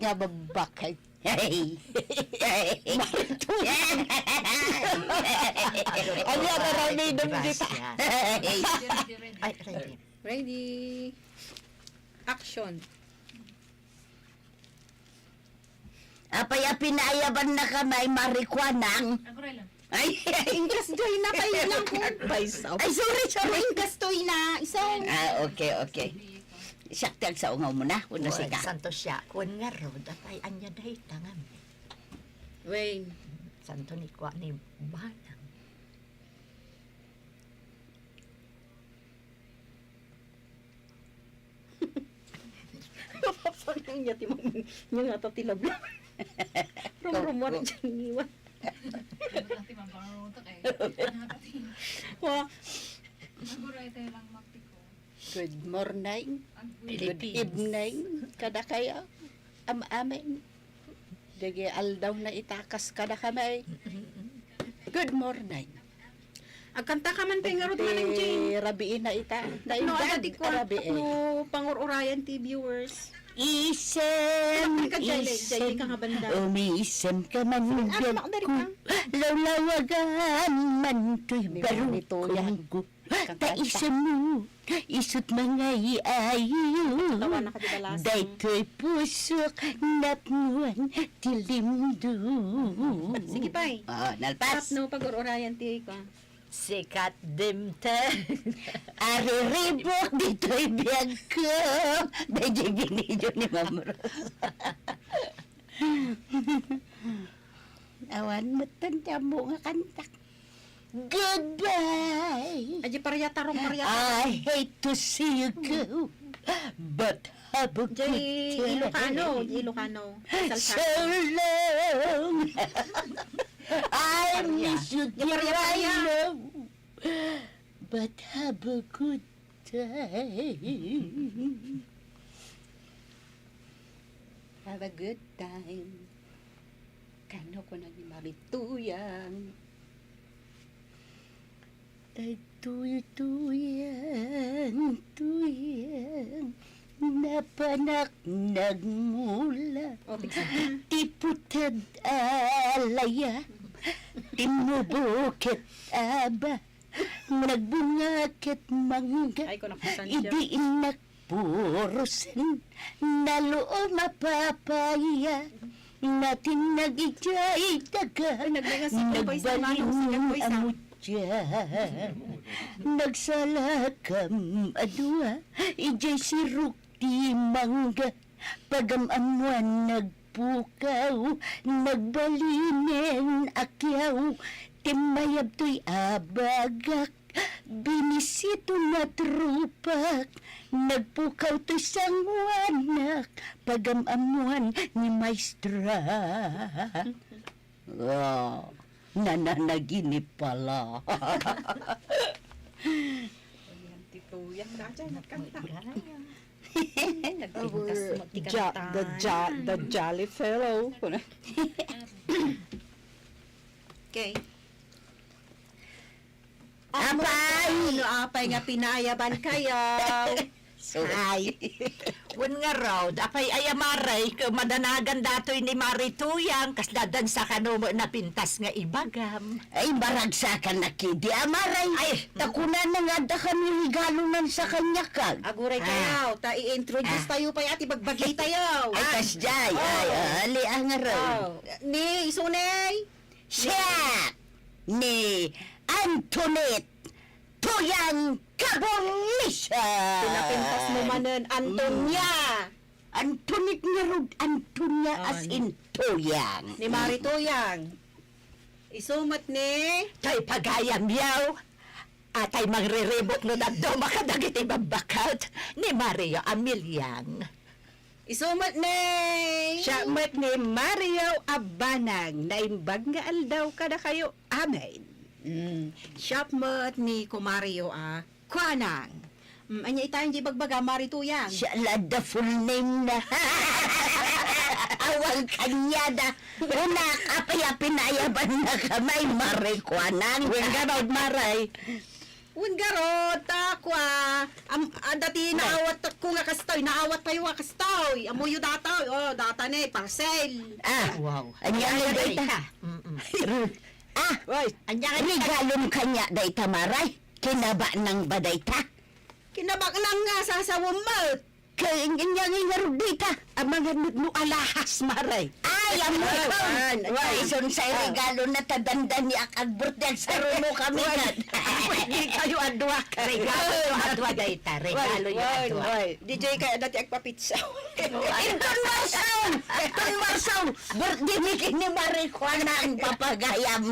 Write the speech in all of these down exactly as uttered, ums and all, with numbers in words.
nga babbakay. Hey. Marito. Ania nga ramidem dita? Ay, ready. Ready. Action. Apay a pinaayabannaka, May Marikuanang? Aguray lang. Ay, ay. Inkas joy na, kailang ko. Ay, sorry, sorry. Inkas toy na, iso. Ah, okay, okay. Siak ti agsaungawmona, wenno sika? Santo siak, wen ngarud, apay ania dayta ngamin? Wen. Santo ni kua ni Banang. Mapapsang niya ti mang-, niya nga ta ti labla. Rumrumuar. Koko. Diyan niwan. Ati mangkaruto kay. Wa. Aguray tayo lang magtiko. Good morning. Good Philippines. Evening. Kada kayo. Am-amin. Dagiti aldaw na itakas kada kami. Good morning. Agkanta ka man pay ngarud, Manang Jane. Rabii na ita. Tapno adda ti kuan, rabii. Tapno pangur-urayan ti viewers. Isem, isem, ka nga banda. Umisem ka man. Sige, ah, biag ko. Lawlawagan man to'y barukong ko. Ta isem mo, isut' mangay-ayo. Tawa na ka, di ba, lasa? Daytoy pusok napnuan ti limdum. Sige, pay. Ah, nalpas. Tapno pag-ur-urayan ti ka. Sikat dimteng. Ariribuk ditoy biag ko. Dayjay binidyo ni Ma'am Rose. Awan met ti ammo nga kanta. Goodbye. Ay, di paria tarong, paria tarong. I hate to see you go, but have a good time. Jay Ilocano, Jay Ilocano. Salsa. So long. I miss you, dear, I know. But have a good time. Have a good time. Kano ko nang marituyang? Ay, tuyang, tuyang, napanak nagmula. O, tigsa. Ti putad alaya, ti mubuket aba, nagbunga ket mangga. Ay, kunak, Sandra. Idi inak purusen, naluom a papaya, natinnag idiay daga. Ay, nagdingas ako, nagbalin a mutya. Nagsalakam a dua, idiay sirok ti mangga. Pagam-ammoan nagpukaw, nagbalinen a kiaw, timmayab toy abagak, binisito na trupak, nagpukaw toy sanguanak, pagam-ammoan ni maestra. Ah, nananaginip pala. Ayan, ti tuyang, dati nagkanta. Nagpintas mo ti kantan. Ja-, the ja-, the jolly fellow. Okay. Apay! Ano, apay nga pinayaban kayo? Ay. Wen ngarud, apay aya, Mare, ket madanagan datoy ni Mare Tuyang, kasla dansa kano met napintas nga ibagam. Ay, maragsakan na kidi, a, Mare. Ay. Ta kunana nga adda kano regalonan sa kaniak. Aguray kayo, ta i-introduce tayo pay, ati, bagbagi tayo. Ay, kasjay. Ay, ali, a, ngarud. Ni isunay? Siak ni Antoinette Tuyang Kabulisan. Pinapintas mo manen, Antonia. Antoinette ngarud, Antonia as in Tuyang. Ni Mari Tuyang. Isu met ni? Tay pagayam yaw. Atay mangriribok no dadduma kadagiti babbakat ni Mario Amiliang. Isu met ni? Siak met ni Mario Abanang, naimbag nga aldaw kadakayo amin. Mm. Siak met ni Kumario a Kuanang. Mm, anya ita, anya ibagbaga, Mari Tuyang? Siya la the full name na. Awan kanya da. Una, apay a pinayaban na kamay, Mari Kuanang. Wen garud, Maray. Wen garud, ta Kua, am, adda ti naawat ko nga kastoy, naawat tayo nga kastoy. Amoyo datoy, oh, data ni, parcel. Ah, Wow. Anya nga data? Mm-mm. Ah, Oy, anya nga regalom kanya dayta, Maray? Kinabaknang ba dayta? Kinabaknang nga sasawem met. Kay anya nga ngarud dayta? Amangan met no alahas, Maray. Ay, amoy Ay, kon. Ay, Ay, ay. Ison sa regalo na ta dandan ni ak agbirthday, agsaruno kami Ay, kat. Pwede kayo adwa. Regalo yo adwa dayta. Regalo yo Ay, adwa. Ay. D J kaya dati agpapizza. Inton Marsaw! Inton Marsaw! Birthday mi ken ni Maray Kuana ang papagayam.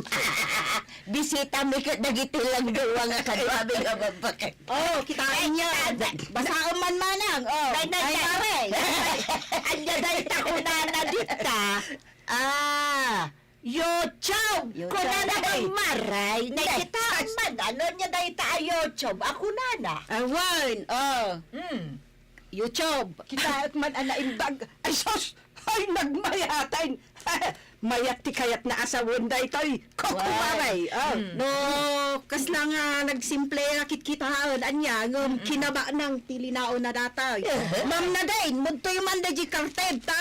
Bisita mi ket dagiti langgawa nga kaduami nga babakek. Oh, kitaan niya. Basaon man manang. Oh, Nay, nay, ay, nay. Pare. Anya dayta kunana dita? Ah, YouTube. YouTube. Kunana nga Maray. Nay, kita man. Ano niya dayta a YouTube? Ako nana. Awan. Oh. Hmm. YouTube. Kitaek man a naimbag. Ay, sus! Ay, nagmayaten! Mayat ti kayat na asawen daytoy. Kukumaray. Wow. Oh. Hmm. No, kasla nga nagsimple a kitkitaen, anya, ngem kinabaknang ti linaona datoy. Eh. Ma'am Nadine, mudtoy man daydi kartib, ta.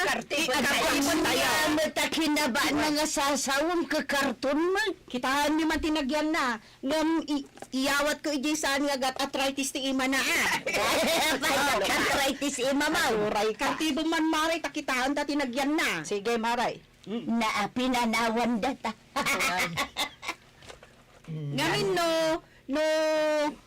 Kartib, I-, kartib kartib tayo. Anya met a kinabaknang a sasawem ket karton man. Kitaen mi man ti nagyanna. Ngem i-, iyawatko idiay saan nga gat-, arthritis ti imana, ah. Arthritis ima, ma'am. Aturay, kartibem man, Maray, ta kitaenta ti nagyanna. Sige, Maray. Mm. Naa pinanawan data. Ayan. Mm. Ngamin no, no,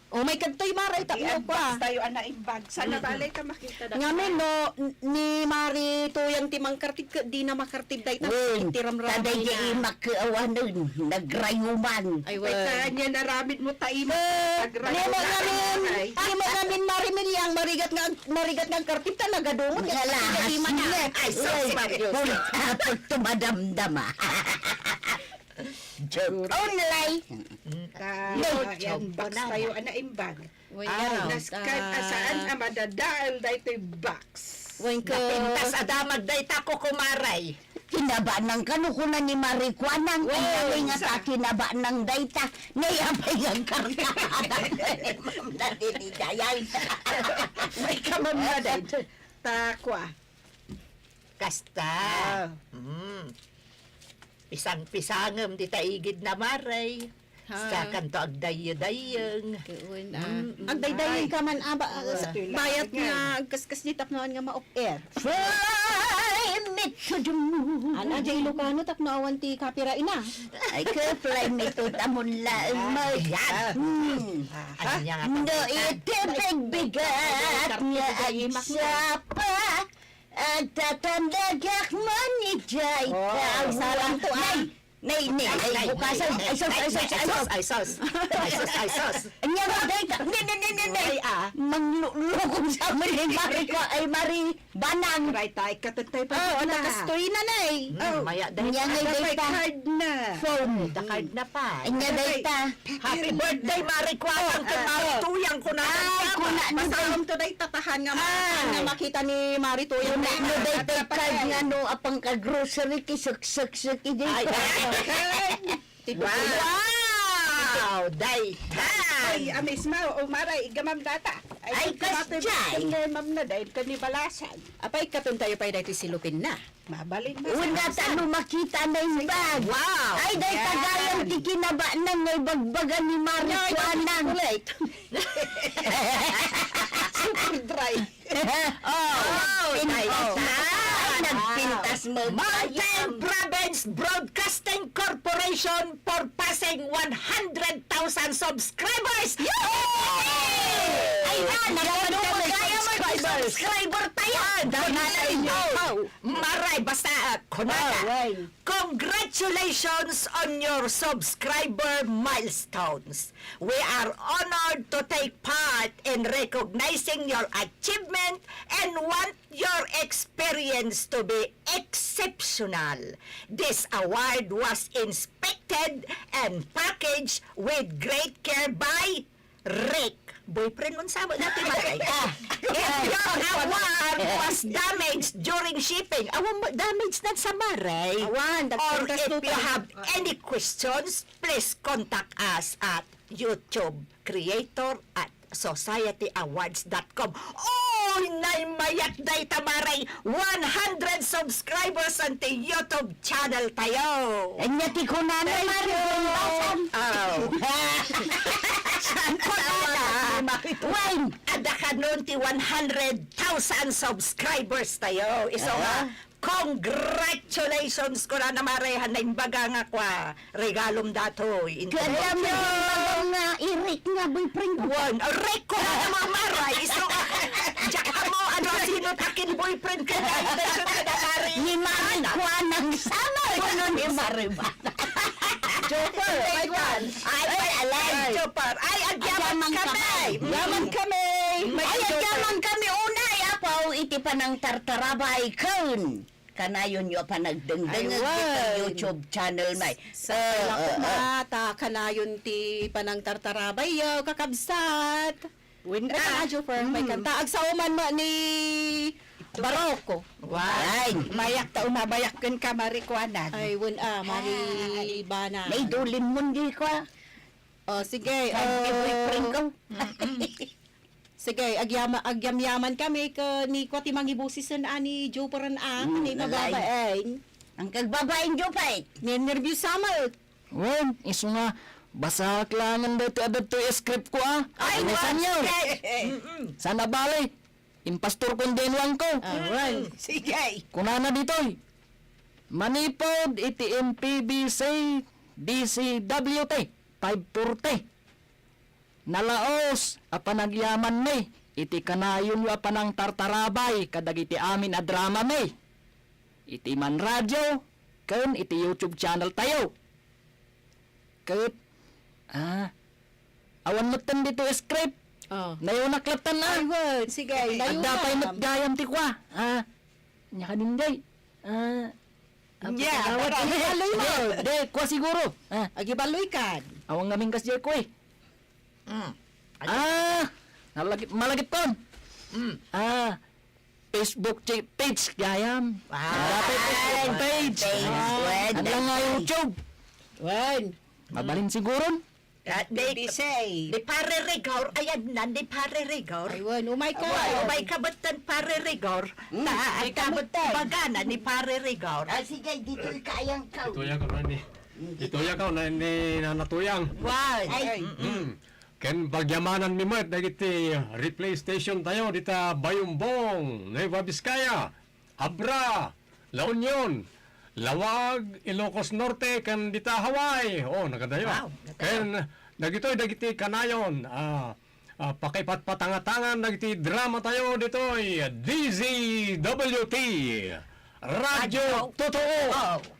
oh, may kadtoy, Maray, tapno ko, ah. Tayo, ana, imbag. Sana balay ka makita na. Ngamin no, n-, ni Maray Tuyang ti mangkartib ket dina makartib dayta. Wen, iti ramramay na. Taday di imak awanen, nagrayuman. Ay, wen. Ay, kanya naramid mo ta imak. Eh, nagrayuman. Nimo ngamin, nimo ngamin, Maray Miliang, marigat nga, marigat nga kartib ta nagadungot. Nga lahas nga. Ay, sus, Mario. Wen, apot to madamdama. Joke only. Mm, ta, no, yan, joke box na. Tayo, ana, imbag. Wen, ah, nasken a saan a madadael daytoy box. Wen, napintas a damag dayta, kukumaray. Kinabaknang kano kuna ni Maray Kuanang, wen, ay, nga ta kinabaknang dayta. Nay, apay nga karta. Ma'am Nadine, dayay. May kamam na dayta. Ta, kua. Kasta. Ah. Mm. Pisang-pisangem dita igid na, Maray. Ha. Sakanto agdaydayyeng. Wen, ah. Mm, mm. Agdaydayyeng ka man, ah, ba-, ah, bayat nga agkaskas ni tapnoan nga ma-off-air. Fly me to the moon. Ana, jay Ilocano tapno awan ti copyright na. Ay, ka, fly me to the moon laeng, ah, Maray. Yan. Hmm. Ah. Anya nga no, iti bigbigat nga agsapa. Agtatandagak man idiay tawen. Oh, sarang to, ah. Nay, nay, nay, nay, bukasan. Ay, sus, ay, sus, ay, sus. Ay, sus, ay, sus. Anya nga, day, ka-, nay, nay, nay, nay, nay. Ay, ah. Manglulukom sa amin ni Maray Kua-, ay, Maray Banang. Right, tay, katantay pa. Oh, na. Nakastoy na, nay. Mm, oh. Maya, day. Anya nga, day, card na. Phone. Ada card na pa. Anya, day, ta. Happy birthday, Maray Kuanang, ken Maray Tuyang, kuna. Ay, kuna, basaem to, day, tatahan nga ma-, nga makita ni Maray Tuyang. Kuna, no, day, tay, card nga, no, apang ka grocery, ki suk, suk, suk, ijay. Ay, ay. Wow! Day, day. Ay, amis ma, o, Maray, igamam data. Ay, kasjay. Kay Ma'am Nadine, kanibalasan. Apay, katon tayo pay daytoy silupin na. Mabalin na. Una ta no makita na yung bag. Wow! Ay, day, tagayan ti kinabaknang nga ibagbaga ni Maray Kuanang. Super dry. Oh, pintas na. Ay, nagpintas mo. Mountain Province Broadcasting Corporation for passing one hundred thousand subscribers. Yay! Ay, na, nagpintas mo. Kaya mo, subscriber tayo. Dami na ito. Maray, basta, ah, kunana. Oh, why? Congratulations on your subscriber milestones. We are honored to take part in recognizing your achievement and want your experience to be exceptional. This award was inspected and packaged with great care by Rick, boyfriend mo sa dati, Maray. Ah. If your award was damaged during shipping, awan mo, damage na sa Maray. Awan, or if you have any questions, please contact us at YouTube creator at society awards dot com. Oy, naimayat dayta, Mare! One hundred subscribers on ti YouTube channel tayo! Anya ti kunana, Thank Mare, you. Kunana. Oh. Saan ko Tawag nana? Ni Mare. Wen, adda kanon ti one hundred thousand subscribers tayo. Isu nga, Ah. Congratulations, kunana, Mare, han naimbaga nga kua, regalom datoy. Introduction. Kaya mo yung bagong nga, Eric nga boyfriend ko. Wan, Eric, kunana, Mare, isu ka. Diak mo, ano, sino takin boyfriend ka na? Introduction ka na, Mare. Ni Mare Ana. Kuan ang sama. Ano ni Mare ba? Chopper, my God. Ay, ay, alay. Ay. Chopper. Ay, agyaman Agyaman kami. kami. Agyaman kami. May Ay, Chopper. Agyaman kami unay, apaw, iti panangtartarabay ken kanayonyo a panagdengdengeg Aywan. Iti YouTube channel, may. Sa Ah, ah, ah. Mata, kanayon ti panangtartarabay, yo, kakabsat. Wen, Wen, ah, ah, Joper, may Mm. kanta. Agsao man mo ni Baroko. Ay, mayak ta umabayak ken ka, Mare Kuanag. Ay, wen, ah, Mare Ay. Bana. Naidulim mo, di ko, ah. Oh, sige, Ay, oh. Boyfriend ko. Mm-mm. Sige, agyama-, agyamyaman kami ka ni Kuya ti mangibusisen a ni Joper a, Mm, ni alay. Babaeng. Ang kagbabaeng Joper. Ni nervous sama. Wen, isu nga, basaak laengen daytoy a daytoy script ko, ah. Ay, Ano, wen, sanyo? Script. Mm-mm. Sana bale, impastor kon dinuang ko. Ah, wen. Sige. Kunana ditoy, manipud iti M P B C D C W T five forty. Nalaus a panagyamanmi iti kanayonyo a panangtartarabay kadagiti amin a dramami iti manradio ken iti YouTube channel tayo. Ket, ah, awan metten ditoy script. Oh. Nayunak latta, ah. Ay, wen, sige, Adda nayunak. Pay met gayam ti kua. Ah, nya kadin, jay. Ah, ah, Nya, patawad. Tara. Agibaluy mo. Di, di, kua siguro. Ah. Agibaluy kan. Awan ngamin kas jay ko eh. Mm. Ah, nalagip, malagip kon. Mm. Ah, Facebook chi-, page gayam. Ah, Dati Facebook page. Page. Ah, Wen, ano nga dati. YouTube? Wen. Mabalin siguron? Ah, di, Busy. Di Pare Rigor, ayan na, di Pare Rigor. Ay, wen, umay ka. Wen, umay ka, batan Pare Rigor. Mm, Ta-, umay ka, ta-, batan. Bagana ni Pare Rigor. Ah, sige, ditoy kayang ka. Ito ya ko na ni. Mm, Ito ya ko na ni Nana Tuyang. Wen. Ay. Mm-mm. Ken pagyamananmi met dagiti replay station tayo dita Bayumbong, Nueva Vizcaya, Abra, La Union, Laoag, Ilocos Norte, ken dita Hawaii. Oh, nagadayo. Wow, nagadayo. Ken dagitoy dagiti kanayon, ah, ah, pakipatpatangatangan dagiti drama tayo ditoy D Z W T. Radyo Radyo Totoo. Totoo.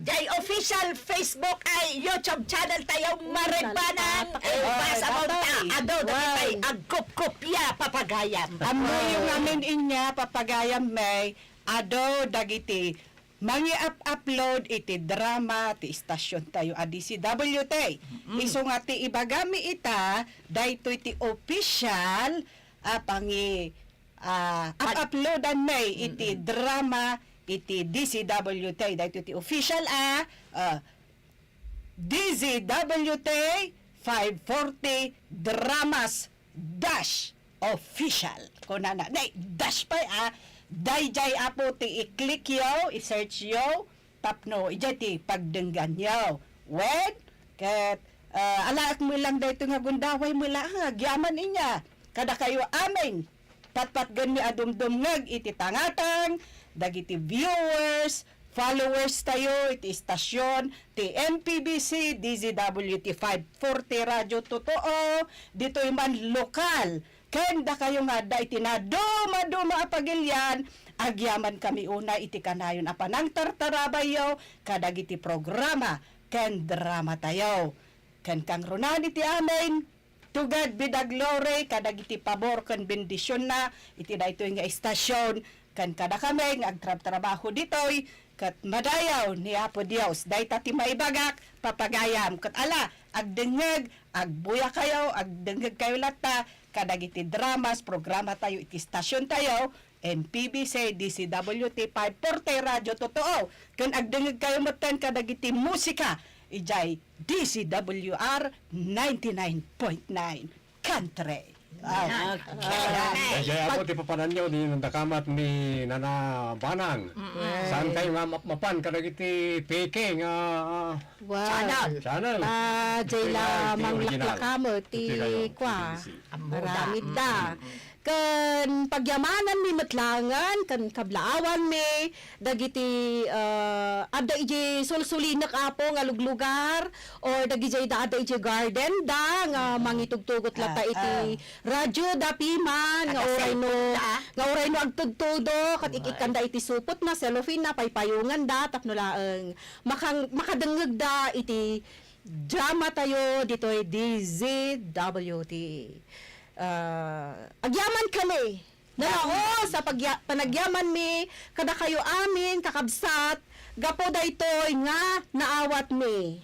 Jay official Facebook ay YouTube channel tayo, Mare Banan. Ay, basa mo ta, ado, dagiti agkupkupia, papagayam. Ammoyo ngamin inya, papagayam, may ado, dagiti mangiap-upload iti drama ti istasyon tayo a D C W T. Mm. Isu nga ti ibagami ita, daytoy ti official a pangi-, ah, Pag- up-uploadan may iti Mm-mm. drama iti D C W T. Daytoy ti official a, ah, D Z W T five forty Dramas dash official. Kunana, nay, dash pay, ah, dayjay apo ti i-click yo, i-search yo, tapno, ijay ti pagdenggan yo. Wen, ket, ah, alaek mo lang daytoy nga gundaway mo lang, ah, agyaman inya. Kadakayo amin, patpatgenmi a dumdumngeg iti tangatang, dagiti viewers, followers tayo iti istasyon ti M P B C D Z W T five forty Radyo Totoo, ditoy man lokal, ken dakayo nga adda iti nadumaduma a pagilian, agyaman kami una iti kanayon a panangtartarabayyo kadagiti programa ken drama tayo. Ken kangrunaan iti amin, Tugad, Bida Glory, kadagiti pabor ken bendisionna iti daytoy nga istasyon, ken kadakami nga agtrabtrabaho ditoy, ket madayaw ni Apo Dios. Dayta ti maibagak, papagayam, ket ala, agdengngeg, agbuyakayo, agdengngegkayo latta kadagiti dramas, programa tayo iti istasyon tayo, M P B C D C W T five forty Radyo Totoo, ken agdengngegkayo metten kadagiti musika, idiay D C W R ninety-nine point nine Country. Ah, ah, ah. Daydiay, apo, ti papananyo, ni nandakamat ni Nana Banang. Mm-mm. Saan kayo nga mapmapan kadagiti peke nga, ah, Wow. Channel. Channel. Ah, jay la manglaklakamet ti kua. Aramidda. Mm. Ken pagyamananmi met laengen, ken kablaawanmi dagiti, ah, adda idiay sulsulinek, Apo, nga luglugar, or dagidiay da adda idiay garden da nga mangitugtugot latta iti radyo da piman nga uray no, nga uray no agtudtudo, ket ik-ikkanda iti supotna, cellophane na, paypayonganda, tapno laeng makang-, makadengngegda iti drama tayo ditoy D Z W T. Ah, agyaman kami. Nalaos a pagya-, panagyamanmi kadakayo amin, kakabsat, gapu daytoy nga naawatmi.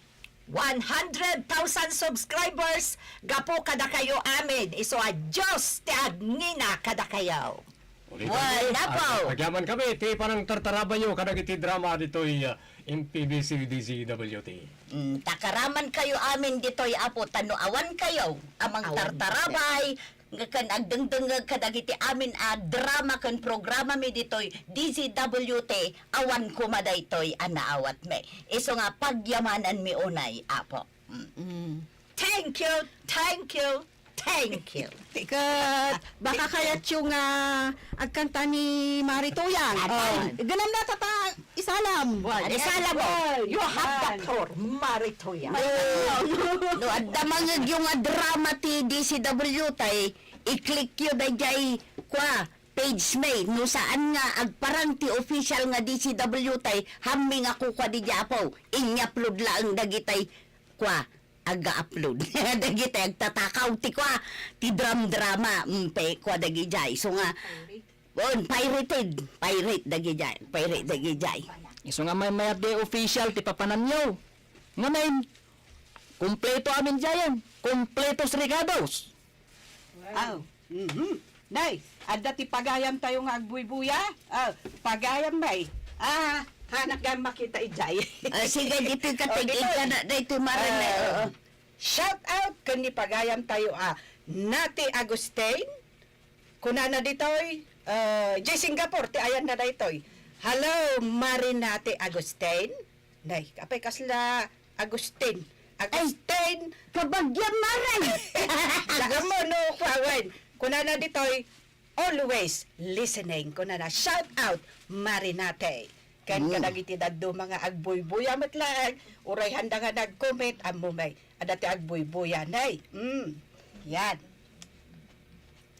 One hundred thousand subscribers gapu kadakayo amin. Isu a Dios ti agngina kadakayo. Ulitan, Wen, Apo. Ag-, agyaman kami ti panangtartarabayo kadagiti drama ditoy, ah, M P B C D Z W T. Mm, takaraman kayo amin ditoy, Apo, ta no awan kayo a mangtartarabay, nga ken agdengdengngeg kadagiti amin a drama ken programami ditoy D Z W T, awan koma daytoy a naawatmi. Isu nga pagyamananmi unay, Apo. Mm. Mm. Thank you, thank you, thank you. Ket baka kayatyo nga agkanta ni Mari Tuyan. Ay. Oh, ganam na, tata, isalam. Well, isalam mo. Well, you have the floor, Mari Tuyan. No, no adda mangngegyo nga drama ti D Z W T, i-click yo daydiay, kua, page mi. No saan nga agparang ti official nga D Z W T, hammi nga kukua daydiay, Apo. Inya upload laeng dagitay, kua, aga-upload. Dagiti agtatakaw ti kua, ti dram-drama, mm, pe, kua dagidiay. So nga, pirate. On, pirated. Pirate dagidiay. Pirate dagidiay. So nga, may, mayat di official ti papananyo. Nga may, kompleto amin diayen. Kompletos regados. Aw. Mhm. Nay, adda ti pagayam tayo nga agbuybuya. Aw, pagayam, bay. Ah, hanak nga makita idiay. Ah, sige, ditoy katig-, oh, ditoy. Ikana, daytoy, Mari, ah, oo. Shout out ken ni pagayam tayo a Nati Agustin. Kunana ditoy, ah, jay Singapore ti ayanna daytoy. Hello, Mari Nati Agustin. Nay, apay kasla Agustin. Ay, Agustin. Kabagian, Mari. Daan mo no kuawen. Kunana ditoy, always listening. Kunana, shout out, Mari Nati. Ken kadagiti dadduma nga agbuybuya met laeng, uray handa nga nag-comment, ammo may, adda ti agbuybuya, nay. Mm. Yan.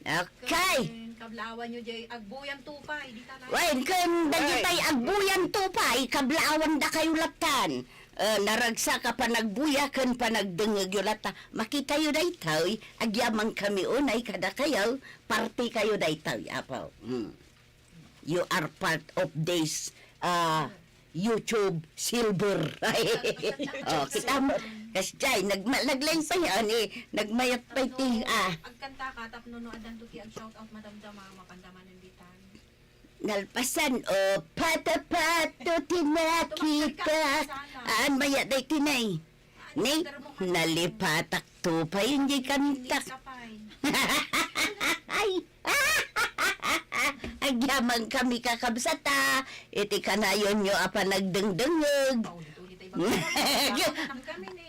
Okay. Ken kablaawan yo jay agbuyan tupay, di ta na. Wen, ken dagitay agbuyan tupay, kablaawan dakayo lattan. Eh, naragsak a panagbuya ken panagdengngeg yo latta. Makita yo daytoy, agyaman kami unay kadakayo, parti kayo daytoy, Apo. Hmm. You are part of this, ah, YouTube silver. Oh, kita mo? Kasjay, nagma-, naglain pa yan eh. Nagmayat pa iti, ah. Agkanta ka, tapno no, adanto ti ag-shout out, madamdama, mapandaman, imbitan. Nalpasan, oh, pato-pato, tinakita. An maya day tinay. Ni, nalipatak to pay, hindi kantak. Ay. Agyaman kami, kakabsat, ah. Iti kanayon yo a panagdengdengngeg.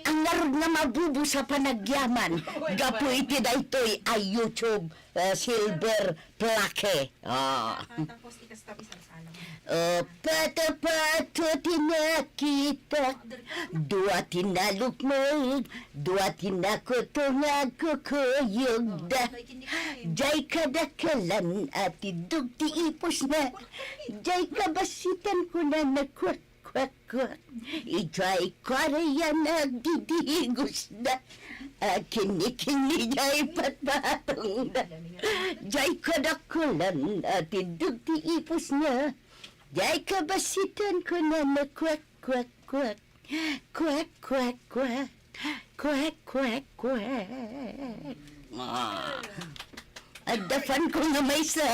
Ang ngarud nga mabubus a panagyaman. Gapu iti daytoy a YouTube, eh, silver plaque. Oh. Ah, tapos ikasta, isang salam. Oh, pato-pato ti nakita. Dua ti nalukmeg, dua ti nakuto nga kukuyogda. Jay kadakalan a tiddog ti ipusna. Jay kabasitan kunana, kuak, kuak, kuak. Ijay kuaraya nagdidigusda. Akin ni king ni jay patpatungda. Jay kadakalan a tiddog ti ipusna. Jay kabasitan kunana, kuak, kuak, kuak. Kuak, kuak, kuak. Kuak, kuak, kuak. Ah. Adda fan ko nga maysa.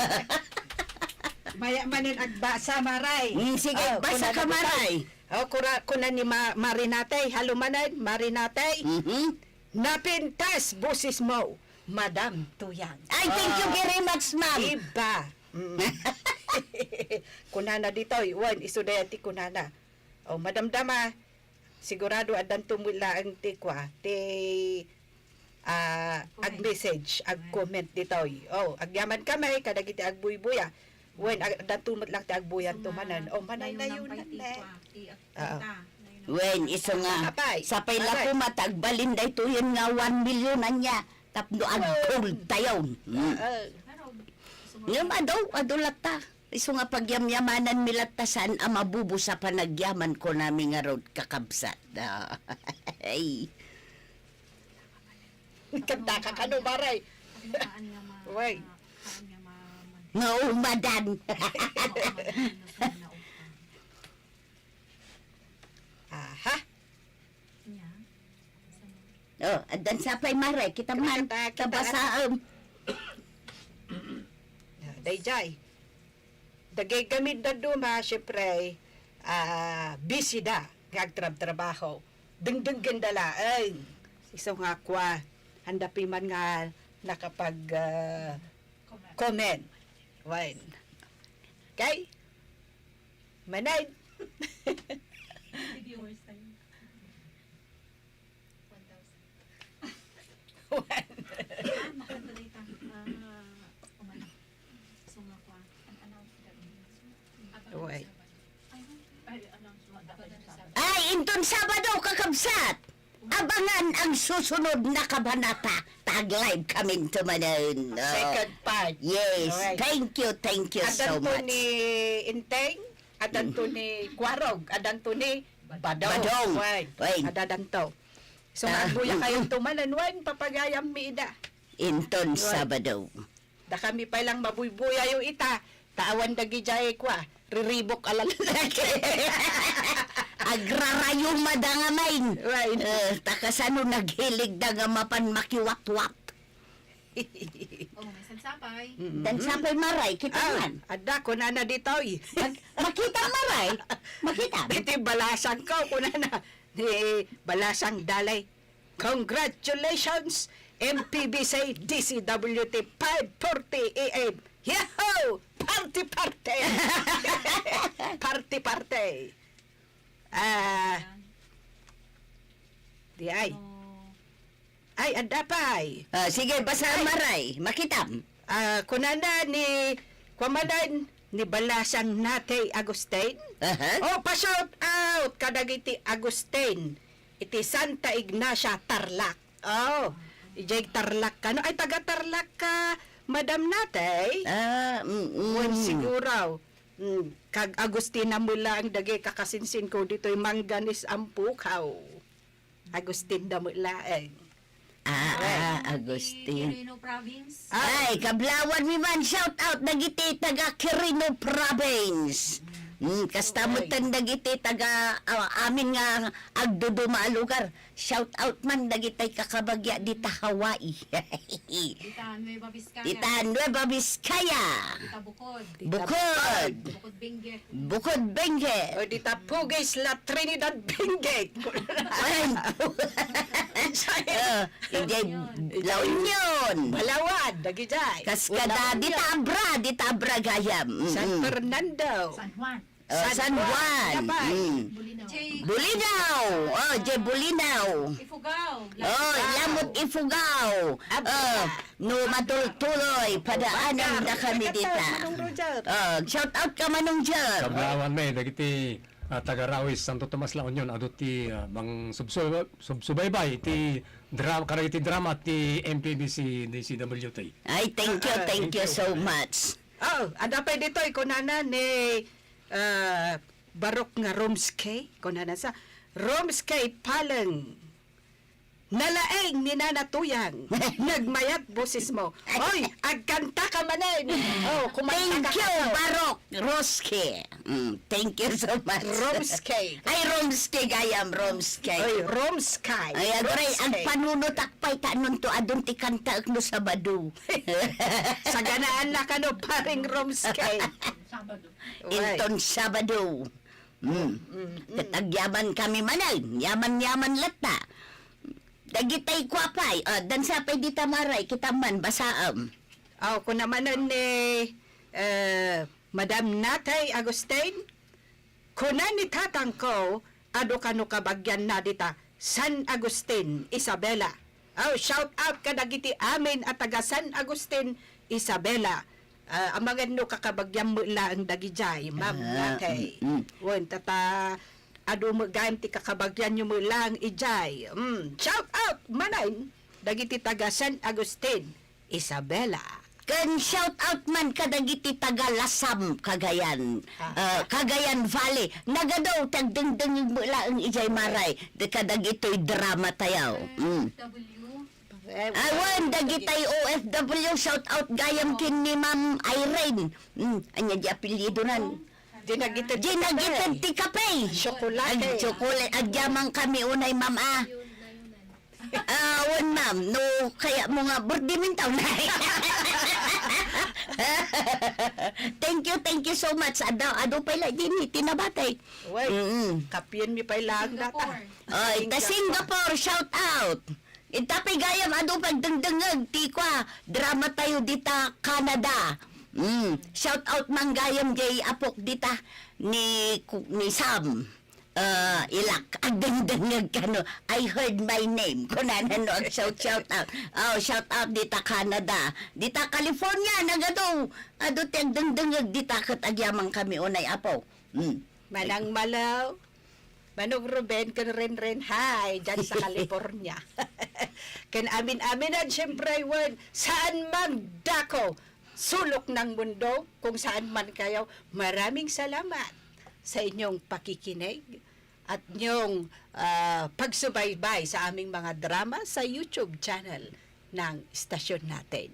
Maya manen agbasa, Maray. Mm, sige, oh, basa ka, Maray. Oh, kura-, kuna ni Ma-, Marinate. Hello manen, Marinate. Mhm. Napintas boses mo. Madam Tuyang. Ay, thank you very much, ma'am. Diba? Mm. Kunana ditoy, wen, isu dayta ti kunana. O, madamdama, sigurado addanto met laeng ti kua, ti, ah, ag-message, ag-comment ditoy. O, agyaman kami kadagiti agbuybuya. Wen, ag-, addanto met laeng ti agbuyanto manen. O, manay-nayunan ne. Oo. Wen, isu nga, sapay la koma ta agbalin daytoyen nga one million ania tapno ag-gold tayon. Mm. Oo. Ngem adu, adu latta. Isu nga pagyamyamananmi latta saan a mabubusa panagyaman kunami ngarud, kakabsat. Ay. Kanta ka kano, Maray? Way. Nga umadan. Aha. O, addan sapay, Maray. Kita man, kita, kita, kabasaem. Ah, dayjay. Dagiti amin dadduma, siyempre, ah, busy da nga agtrabtrabaho. Dengdenggen da laeng. Isu nga kua, adda pay man nga nakapag, ah, comment. Wen. Okay? Manay. One thousand. One. Ah, makadalita. Ah, umano. So, nga kwa, an-announce ka rin. Uy. Ay, announce mo. Ay, inton Sabado, kakabsat! Abangan ang susunod na kabanata. Tag-live kami to manen. Oh. Second part. Yes. Alright. Thank you, thank you so much. Adanto ni Inteng, adanto ni Kuarog, adanto ni Badong. Badong. Wen. Wen. Adadanto. So, ah, agbuya kayo to manen, wen, papagayam mi ida. Inton Sabado. Dakami pay lang mabuybuyayo ita, ta awan dagijay kua, riribok a lalaki. Agrarayuma da nga main. Right. Eh, ta kasano naghilig da nga mapan makiwatwat. Oh, may sansapay. Mm-mm. Dan sapay maray, kita man. Adda, kunana ditoy. Mag-, makita maray. Makita. Iti balasang ko, kunana. Ni balasang dalay. Congratulations, M P B C D C W T five forty A M. Yahoo! Party, party! Party, party! Ah, di ay. Ay, adda pay. Ah, sige, basa maray. Makitam. Ah, kunana ni, kuamanan ni Balasang Natay Agustin. Aha. Oh, pa-shout out kadagiti Agustin. Iti Santa Ignacia, Tarlac. Oh, ijay Tarlac kano? Ay, taga Tarlac ka, Madam Natay? Ah, mm, mm. Wen siguro. Mm, kag Agustina met laeng dagiti kakasinsinko ditoy Manganis, Ampukaw. Agustin da met laeng. Ah, ah, Agustin. Quirino Province. Ay, kablawan mi man, shout out dagiti taga Quirino Province. Mm, kasta metten dagiti taga, ah, amin nga agduduma a lugar. Shout out man dagiti kakabagya dita Hawaii. Dita Nueva Vizcaya. Dita Nueva Vizcaya. Dita Bukod. Bukod. Bukod Benguet. Bukod Benguet. O, dita Pugues, La Trinidad Benguet. Ay, pu-, eh, ijay La Union. Balawan, dagijay. Kaskada, dita Abra, dita Abra gayam. Mm-mm. San Fernando. San Juan. Oh, San Juan. San Juan. Yapay. Mm. Bulinaw. Bulinaw. Oh, ijay Bulinaw. Ifugao. Oh, Lamut Ifugao. Abra. Oh, no matultuloy, padaanan da kami dita. Manong Roger. Oh, shout out ka, Manong Jer. Kablawan mi dagiti, ah, taga Rawis, Santo Tomas, La Union, adu ti, ah, mangsubsu-, subsubaybay ti dra-, kadagiti drama ti M P B C D C W T. Ay, thank you, ah, thank you so much. Oh, adda pay ditoy kunana ni, ah, Barok nga Romskey, kunana sa, Romskey Paleng. Nalaing ni Nana Tuyang, nagmayat boses mo. Oy, agkanta ka manen. Oh, kumanta ka. Thank you, Barok Roske. Mm, thank you so much. Romske. Ay, Romske gayam, Romske. Oy, Romskay. Ay, aguray, agpanunotak pay ta nunto adun ti kantaek no Sabado. Saganaan na kano, paring Romske. Sabado. Inton Sabado. Mm. Mm, mm. Ket agyaman kami manen, yaman-yaman latta. Dagitay kua pay, ah, dansa pay dita Maray, kita man, basaem. Aw, kuna manen ni, eh, Madam Natay Agustin, kuna ni tatangko, adu kano kabagianna dita San Agustin, Isabela. Aw, shout out kadagiti amin a taga San Agustin, Isabela. Ah, amangan no kakabagiam met laeng dagidiay, Ma'am Ah, Natay. mm, mm. Wen, tata, adu met gayam ti kakabagianyo met laeng idiay. Mm, shout out manen dagiti taga San Agustin, Isabela. Ken shout out man kadagiti taga Lasam, Cagayan, Ah. ah, Cagayan Valley. Nagadu ti agdengdengngeg met laeng idiay Maray, de kadagitoy drama tayo. Mm. W. Awan, dagitay O F W, shout out gayam ken ni Ma'am Irene. Mm, anya di apelyidonan? Di nagitid ti Di kape. nagitid ti kape. Chocolate. Ag chocolate, agyaman kami unay, Ma'am, ah. Ah, wen, Ma'am, no, kaya mo nga birthday min taon. Thank you, thank you so much. Adu, adu pay la din, eh, tinabatay. Uy, Mm-mm. Kapien mi pay laeng data. Singapore. Oy, ta Singapore. Singapore, shout out. Ita pay gayam adu pagdengdengngeg ti kua, drama tayo dita Canada. Mm. Shout out man gayam jay apok dita ni ku-, ni Sam. Ah, ilak, agdengdengngeg kano. "I heard my name." Kunana no ag shout, shout out. Oh, shout out dita Canada. Dita California, nagadu. Adu ti agdengdengngeg dita ket agyaman kami unay apo. Mm. Manang Malaw, Manong Ruben, ken Renren, hi, dyan sa California. Ken amin-aminan, siyempre, wen, saan mang dako, sulok ng mundo, kung saan man kayo, maraming salamat sa inyong pakikinig at inyong, ah, pagsubaybay sa aming mga drama sa YouTube channel ng istasyon natin.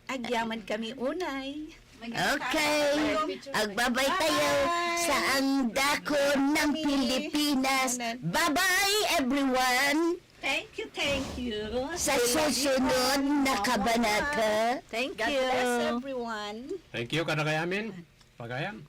Agyaman kami unay. Okay. Agbabay tayo. Bye-bye. Saang dako ng Pilipinas. Bye-bye, everyone. Thank you, thank you. Sa susunod na kabanata. Thank you. God bless everyone. Thank you, kadagiti amin. Pagayam.